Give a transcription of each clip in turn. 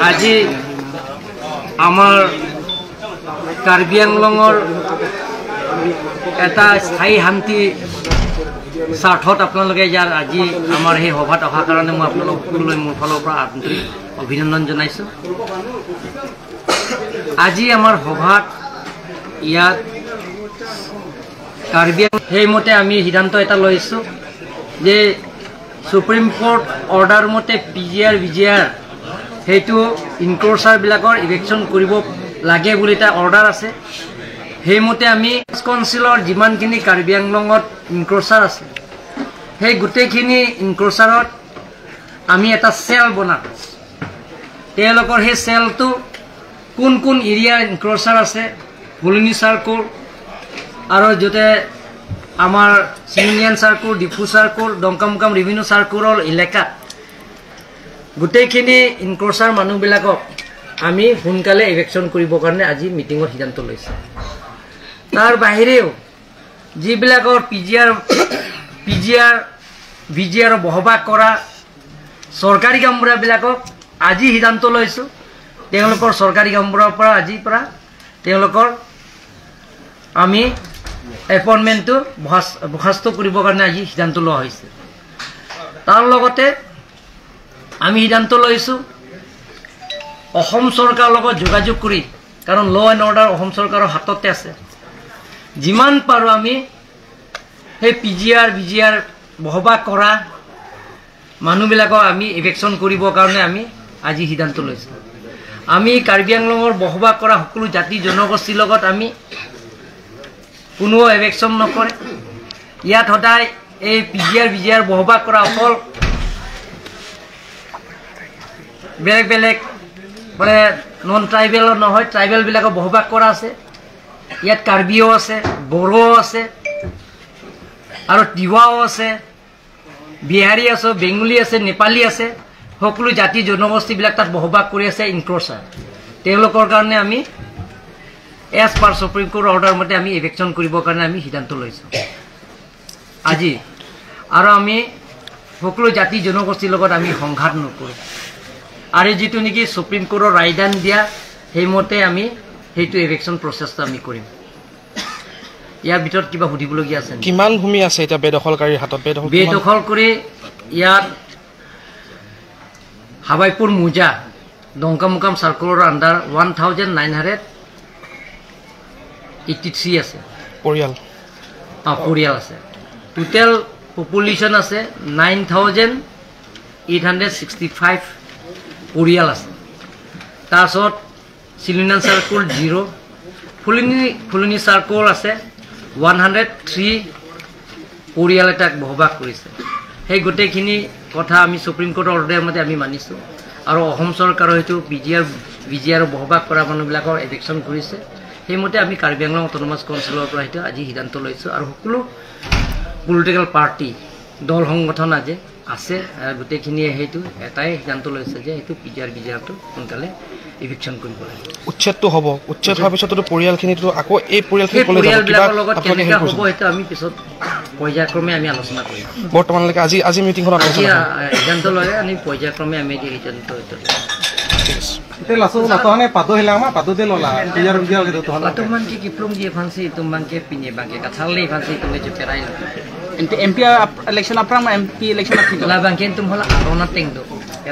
আজি আমাৰ কাৰ্বি আংলঙৰ এটা স্থায়ী শান্তি স্বাৰ্থত আপোনালোকে ইয়াৰ আজি আমাৰ সেই সভাত অহাৰ কাৰণে মই আপোনালোক সকলোলৈ মোৰ ফালৰ পৰা আন্তৰিক অভিনন্দন জনাইছোঁ। আজি আমাৰ সভাত ইয়াত কাৰ্বি সেইমতে আমি সিদ্ধান্ত এটা লৈছোঁ যে সুপ্ৰিম কোৰ্ট অৰ্ডাৰ মতে P G R B G R সেইটো ইনক্ৰ'চাৰবিলাকৰ ইভেকশ্যন কৰিব লাগে বুলি এটা অৰ্ডাৰ আছে। সেইমতে আমি কাউন্সিলৰ যিমানখিনি কাৰ্বি আংলঙত ইনক্ৰ'চাৰ আছে সেই গোটেইখিনি ইনক্ৰ'চাৰত আমি এটা চেল বনাম। তেওঁলোকৰ সেই চেলটো কোন কোন এৰিয়াৰ ইনক্ৰ'চাৰ আছে, ফুলনি চাৰ্কল আৰু য'তে আমাৰ চিমিনিয়ান চাৰ্কল, ডিফু চাৰ্কল, ডংকামুকাম ৰেভিনিউ চাৰ্কলৰ এলেকাত গোটেইখিনি ইনক্ৰ'চাৰ মানুহবিলাকক আমি সোনকালে ইভেকশ্যন কৰিবৰ কাৰণে আজি মিটিঙত সিদ্ধান্ত লৈছোঁ। তাৰ বাহিৰেও যিবিলাকৰ P G R B G আৰৰ বসবাস কৰা চৰকাৰী গামবুঢ়াবিলাকক আজি সিদ্ধান্ত লৈছোঁ, তেওঁলোকৰ চৰকাৰী গামবুঢ়াৰ পৰা আজিৰ পৰা তেওঁলোকৰ আমি এপইণ্টমেণ্টটো বৰ্খাস্ত কৰিবৰ কাৰণে আজি সিদ্ধান্ত লোৱা হৈছে। তাৰ লগতে আমি সিদ্ধান্ত লৈছোঁ অসম চৰকাৰৰ লগত যোগাযোগ কৰি, কাৰণ ল এণ্ড অৰ্ডাৰ অসম চৰকাৰৰ হাততে আছে, যিমান পাৰোঁ আমি সেই P G R B G R বসবাস কৰা মানুহবিলাকক আমি ইভেকশ্যন কৰিবৰ কাৰণে আমি আজি সিদ্ধান্ত লৈছোঁ। আমি কাৰ্বি আংলঙৰ বসবাস কৰা সকলো জাতি জনগোষ্ঠীৰ লগত আমি কোনো এভেকশ্যন নকৰে। ইয়াত সদায় এই P G R B G R বসবাস কৰা অকল বেলেগ বেলেগ মানে নন ট্ৰাইবেলৰ নহয়, ট্ৰাইবেলবিলাকৰ বসবাস কৰা আছে। ইয়াত কাৰ্বিও আছে, বড়োও আছে আৰু তিৱাও আছে, বিহাৰী আছে, বেংগলী আছে, নেপালী আছে, সকলো জাতি জনগোষ্ঠীবিলাক তাত বসবাস কৰি আছে ইনক্ৰ'চাৰ। তেওঁলোকৰ কাৰণে আমি as per supreme court order মতে আমি ইভেকশ্যন কৰিবৰ কাৰণে আমি সিদ্ধান্ত লৈছোঁ আজি। আৰু আমি সকলো জাতি জনগোষ্ঠীৰ লগত আমি সংঘাত নকৰোঁ আৰু যিটো নেকি সুপ্ৰিম কোৰ্টৰ ৰায়দান দিয়া সেইমতে আমি সেইটো ইভেকশ্যন প্ৰচেছটো আমি কৰিম। ইয়াৰ ভিতৰত কিবা সুধিবলগীয়া আছে? কিমান ভূমি আছে এতিয়া বেদখলকাৰীৰ হাতত? বেদখল কৰি ইয়াত হাবাইপুৰ মোজা ডংকামুকাম চাৰ্কলৰ আণ্ডাৰ 1983 আছে পৰিয়াল। পৰিয়াল আছে। টোটেল পপুলেশ্যন আছে 9865 পৰিয়াল আছে। তাৰপিছত চিলিনান চাৰ্কল 0, ফুলনি চাৰ্কল আছে 103 পৰিয়াল এটাক বসবাস কৰিছে। সেই গোটেইখিনি কথা আমি সুপ্ৰিম কোৰ্টৰ অৰ্ডাৰ মতে আমি মানিছোঁ আৰু অসম চৰকাৰৰ সেইটো পি জি আৰ বসবাস কৰা মানুহবিলাকৰ এভিকশ্যন কৰিছে। সেইমতে আমি কাৰ্বি আংলং অট'নমাছ কাউন্সিলৰ পৰা সেইটো আজি সিদ্ধান্ত লৈছোঁ আৰু সকলো পলিটিকেল পাৰ্টি দল সংগঠন আজি আছে গোটেইখিনিয়ে সেইটো এটাই সিদ্ধান্ত লৈছে যে সেইটো P G R B G আৰটো সোনকালে ইভিকশ্যন কৰিব লাগে। উচ্ছেদটো হ'ব, উচ্ছেদ হোৱাৰ পিছতো পৰিয়ালখিনিতো আকৌ এই পৰিয়ালবিলাকৰ লগত কেনেকৈ হ'ব সেইটো আমি পিছত পৰ্যায়ক্ৰমে আমি আলোচনা কৰিম। বৰ্তমানলৈকে আজি আজি মিটিংখনত আজি সিদ্ধান্ত লয় আমি পৰ্যায়ক্ৰমে আমি সিদ্ধান্ত MP election apram MP election apilo la bangken tum hola arona tengdo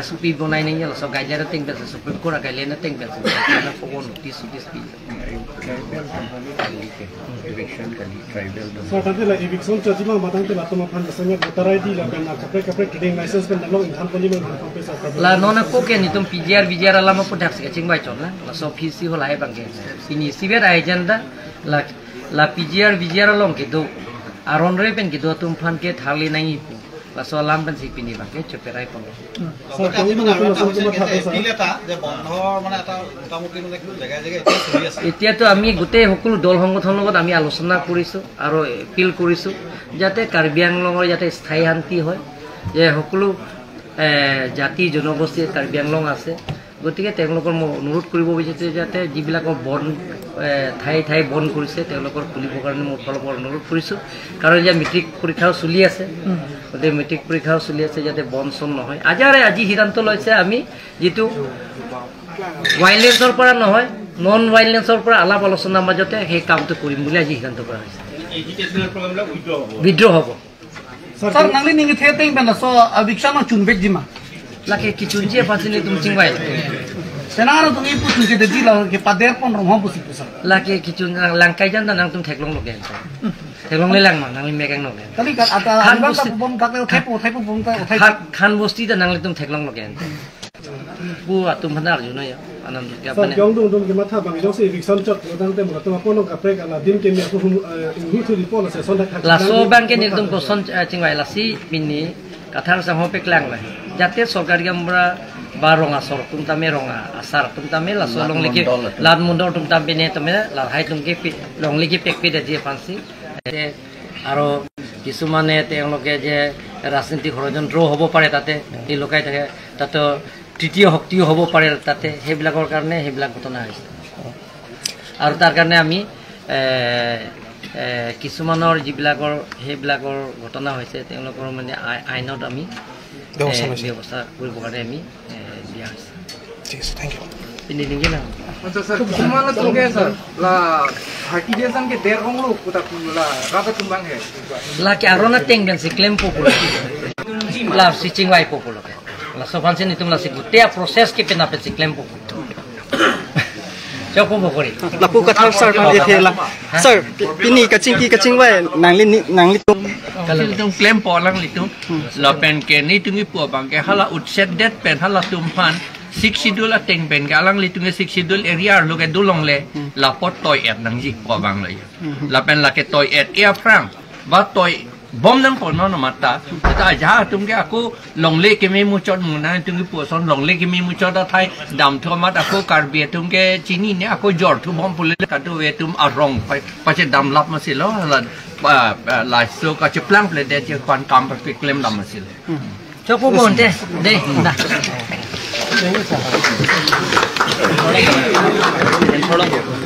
SOP bonai nei la so guideline teng bel supreme court guideline teng bel na ko notice notice pi eviction kali tribal so tadi la eviction chajima matang te latoma phan sanya voter ID la ben kapre kapre trading license ben lo income poli ben pesa la nona ko ke ni tum PGR BGR ala ma pudak se ching bai chon la la so PC hola ai bangke ini sibet agenda la la PGR BGR long ke do aron re pen ke do tum phan ke thali nai pu la so lam pen sipini bangke choperai pon এতিয়াতো আমি গোটেই সকলো দল সংগঠনৰ লগত আমি আলোচনা কৰিছোঁ আৰু এপিল কৰিছোঁ যাতে কাৰ্বি আংলঙৰ যাতে স্থায়ী শান্তি হয়, যে সকলো জাতি জনগোষ্ঠীৰ কাৰ্বি আংলং আছে, গতিকে তেওঁলোকৰ মই অনুৰোধ কৰিব বিচাৰিছোঁ যাতে যিবিলাকৰ বন ঠায়ে ঠায়ে বন কৰিছে তেওঁলোকৰ খুলিবৰ কাৰণে মোৰ ফালৰ পৰা অনুৰোধ কৰিছোঁ। কাৰণ এতিয়া মেট্ৰিক পৰীক্ষাও চলি আছে, গতিকে মেট্ৰিক পৰীক্ষাও চলি আছে যাতে বন চন নহয়। আজি সিদ্ধান্ত লৈছে আমি যিটো ৱাইলেঞ্চৰ পৰা নহয়, নন ৱাইলেঞ্চৰ পৰা আলাপ আলোচনাৰ মাজতে সেই কামটো কৰিম বুলি আজি সিদ্ধান্ত কৰা হৈছে। বিদ্ৰোহ হ'ব। Laki kicunci apa sini tumcing baik. Senara tung ibu tunci dedi lah ke pader pon romho pusi pusar. Laki kicun langkai jan nang tum theklong loge. Theklong lelang ma nang mekang loge. Tali kat ata han ta bom kak le thaipo thaipo bom ta thai khan bosti ta nang le tum theklong loge. Bu atum bhandar juno ya anand ke apne. Sir jong dum ke matha bang jong se eviction chot nang te mura tuma pono ka prek ala dim ke mi aku inhu thu di pol se son tha la so bang ke nil tum ko son chingwai la si pinni kathar sa ho peklang la যাতে সরকারি আমরা বা রঙা সর তুমতামে রঙা আসার তুমতামে Lasso লংলিকে লাল মুন্ডর তুমতাম পিনে তুমি লাহাই তুমকে লংলিকে পেকপি দিয়ে ফান্সি। আৰু কিছুমানে তেওঁলোকে যে ৰাজনীতিক ষড়যন্ত্ৰও হ'ব পাৰে, তাতে লুকাই থাকে, তাতে তৃতীয় শক্তিও হ'ব পাৰে, তাতে সেইবিলাকৰ কাৰণে সেইবিলাক ঘটনা হৈছে। আৰু তাৰ কাৰণে আমি কিছুমানৰ যিবিলাকৰ সেইবিলাকৰ ঘটনা হৈছে তেওঁলোকৰ মানে আইনত আমি ব্যৱস্থা কৰিবৰ কাৰণে আমি দিয়া হৈছে। ঠিক আছে, thank U. Six schedule ateng pen galang litung six schedule area lo ke dulong le la pot toy et nang ji ko bang le la pen la ke toy et air prang ba toy bom nang pon no mata ta ja tum ke aku long le ke me mu chot mu na tum ke po son long le ke me mu chot thai dam tho mat aku karbi tum ke chini ne aku jor thu bom pule ka tu we tum arong pa che dam lap ma si lo la la so ka che plang ple de che kwan kam pa claim lam ma si le chok bon de de na. Thank you.